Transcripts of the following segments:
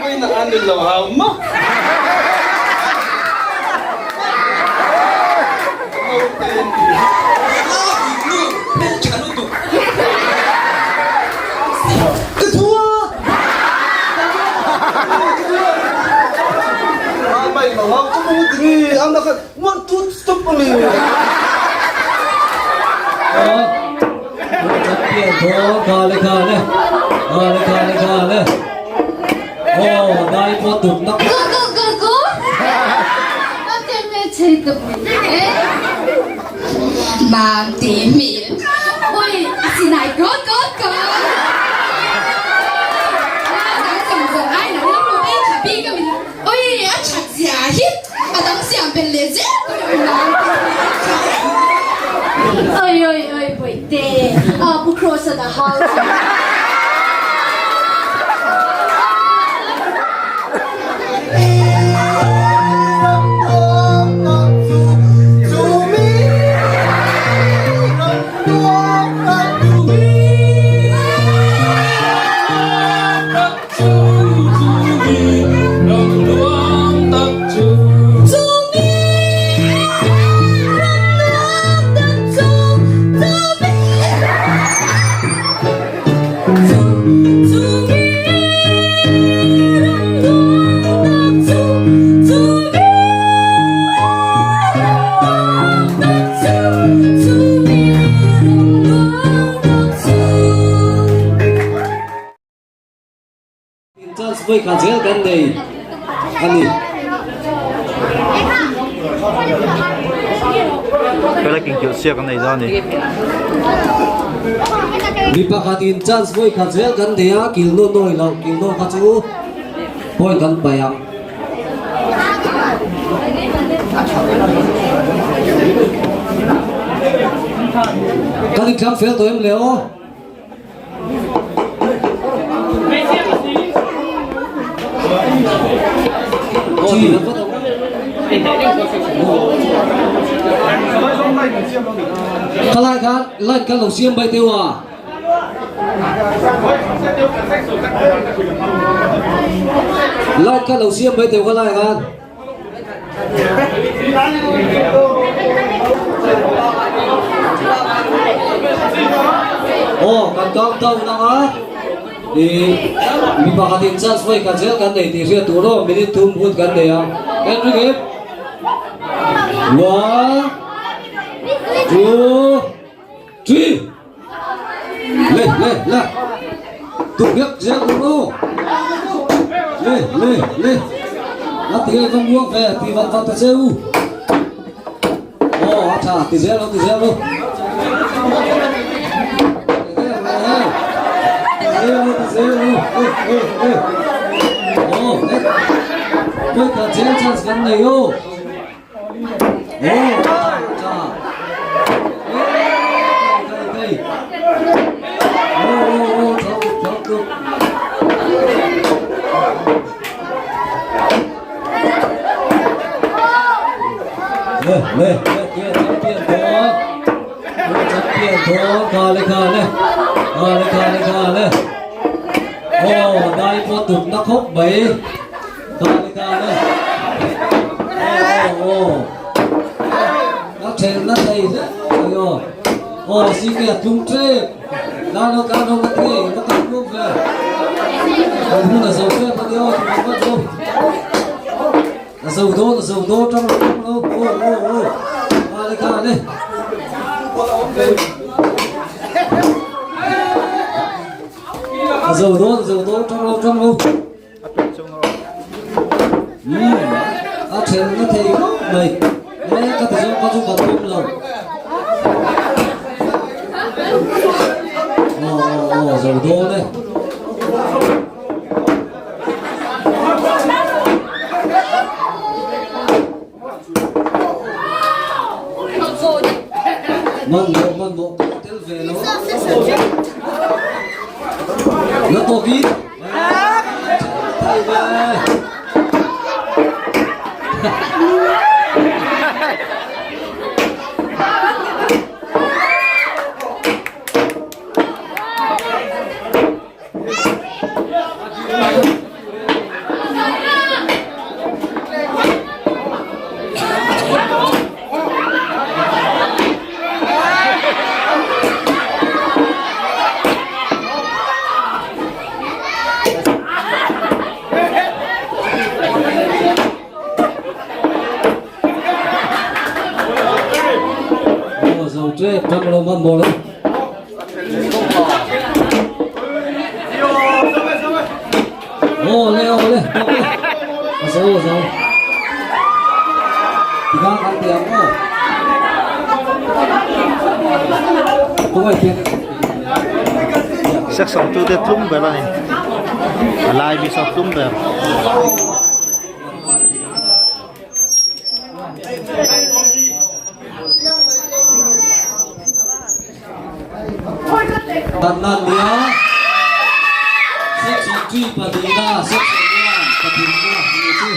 Vawiin ah an inlo hau maw? Naute in tih hi. Nula biknu hmeltha lutuk. Ka thu a! Mai lo hau chu maw ti nge? An lakah one two stop a ni. Go go go go! Mam ti mi Ui, sinai go go go! Dang zawng zawng ai lo la ru ei tha bik a min Ui, a that zia hi a dang siam belh leh zel tur a mam ti mi a tha Oi oi oi Bawihte, pu Kross a hau che. Chance vawi khat zel kan nei a ni. Helai kingkilh siak an nei za a ni. Mi pakhatin chance vawi khat zel kan nei a, kil nawn nawi loh, kil nawn kha chu point kan paih ang. Kan inthlang fel tawh em le aw? Khalai khan light kan lo siam bai teu a. Light kan lo siam bai teu khalai khan. Aw kan count down ang a ih mi pakhatin chance vawi khat zel kan nei tih hriat tur aw minute thum hun kan nei a en ring em one two three le le le tụt biết zel tur aw le le le a ti nge vang uang ve ti vat vat ta che u aw a tha ti zel lo ti zel lo Tôi cả chén chance kan nei o. A thelna thei hle mai aw. Aw CK a tlung tep. Lano tlano ka ti va kal tlung ve. Kan hun a zo tep a ni aw tumah vat lo. A zo dawn a zo dawn tang lo tang lo aw aw aw. Kale kale. A zo dawn a zo dawn tang lo tang lo. A thelna thei khawp mai. He ka ti zawng kha chu ka pawm lo. Aw aw aw zo dawn e. Man mawh man mawh ka tel ve lo. La tawk i. Thei ve. ṭep ṭang lo man maw le. Aw le aw le tawk e. A zo a zo. Tikha kan ti ang aw. Kawai khian. Section 2 te tlum ber a ni. A lai mi saw tlum ber. Tanna nia Section 3 palina Section 1 pathumna ni chu.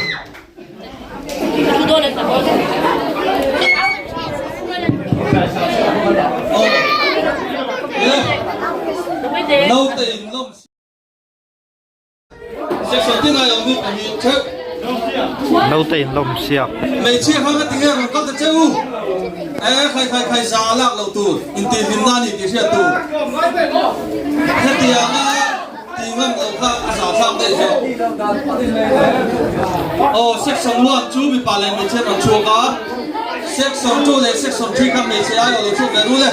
Naute in lawm Section tin ai awm hi pahnih theuh. Naute in lawm siak. Hmeichhia kha ka ti nge rawn kal ta che u. E khai khai khai za lak lo tur intihhlim na ni tih hriat tur. Hetianga ti ngam lo kha a za thlak daih zawk. Aw section 1 chu mipa leh hmeichhia rawn chhuak a. Section 2 leh section 3 kha hmeichhe ai awh lo chhuak ve rul e.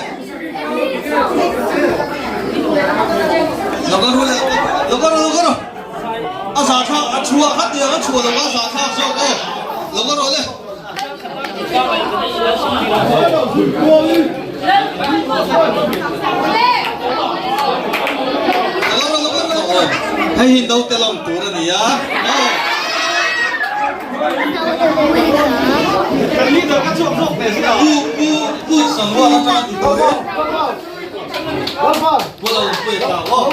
A za thlak a chhuah kha tiang a chhuah lo a za thlak zawk aw lo ka rawh le. Hei hi naute lawm tur a ni a. Pu pu pu Sangruala tan ti tawh e. Pu lo pu e ta aw.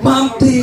Mamte!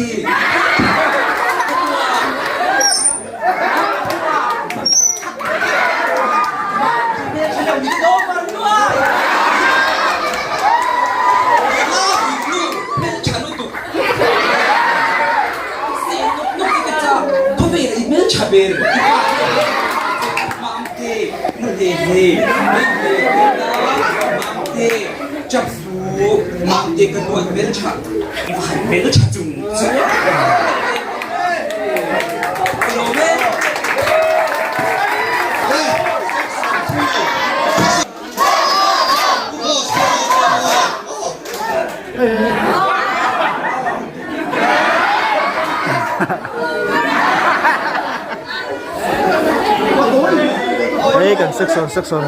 Hei kan section section 2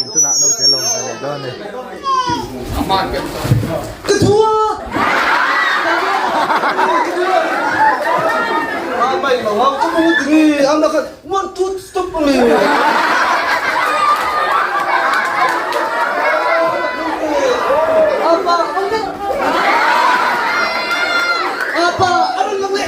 in tunah naute lawm ve leh dawn a ni. Ka thua! One, two, stop a ni. Apa, ano? Apa, ano lang le?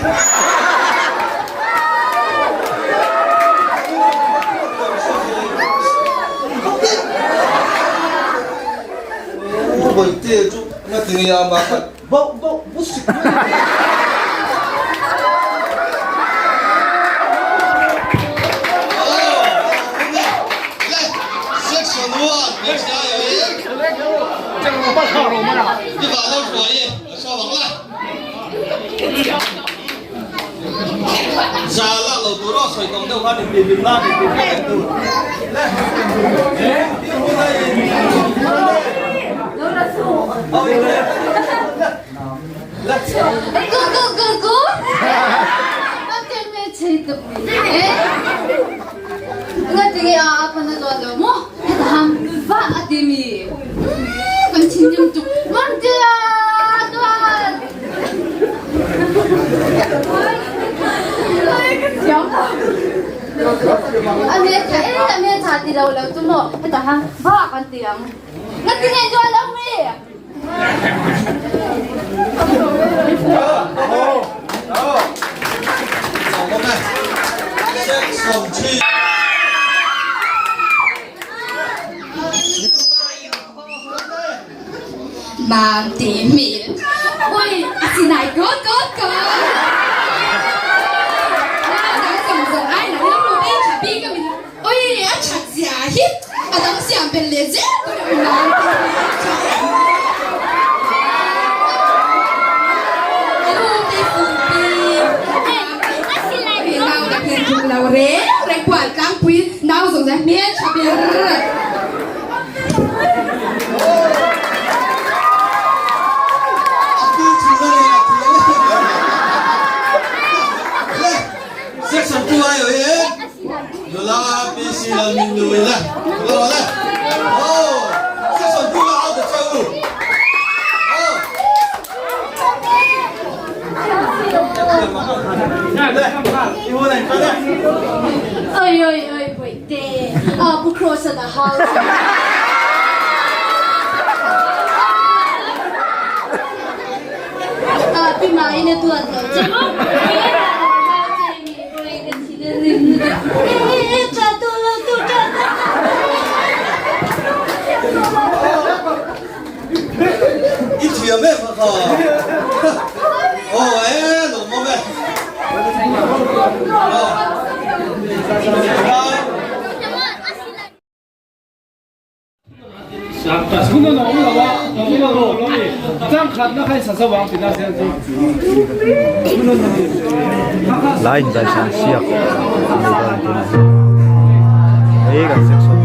Bawitea chu nga ti nge a mah khan bauh bauh busik mai. Za lak lo tur aw sawi tawng deuh khan intihhlim nan intihhlim reng tur. Le. Go go go go! Nga ti nge a apa na zuan lo mo? Heta ham va a ti mi. Kan thinrim tuk. Mamtea! Tuan! Ai ka thiam lo. A hmeltha e, a hmeltha ti lo lo chu maw heta ham va kan ti ang. Na ti ngei dual lo mi? Mam ti mi. Ui, a si nai ko ko ko. Nau dang zawng zawng ai na rilru te tha bik a min. Ui, a that zia hi a dang siam belh leh zel tur a awm ang tih hi a tha em. Nau dak hian tum lo reng reng kual tlangpui nau zawng zawng hmel tha ber. Section 2 ai rồi em Nula PC là nui la Nula la Oh Section 2 là out the châu Oh Oi oi oi Bawihte ah Pu Kross an a hau che. Ah Pi Main a duat lo che maw? Hau che mi Bawi ka thin a rim lutuk. Tha tu lo tu tha tu. I thiam em a kha. Aw e lawmawm e. Aw. Line zai san siak a ni dawn tunah hian hei kan section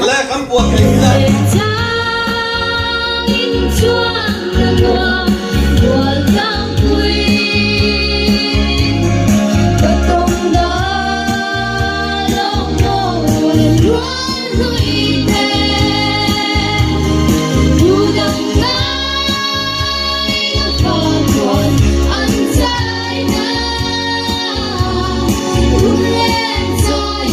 Le kan puan thei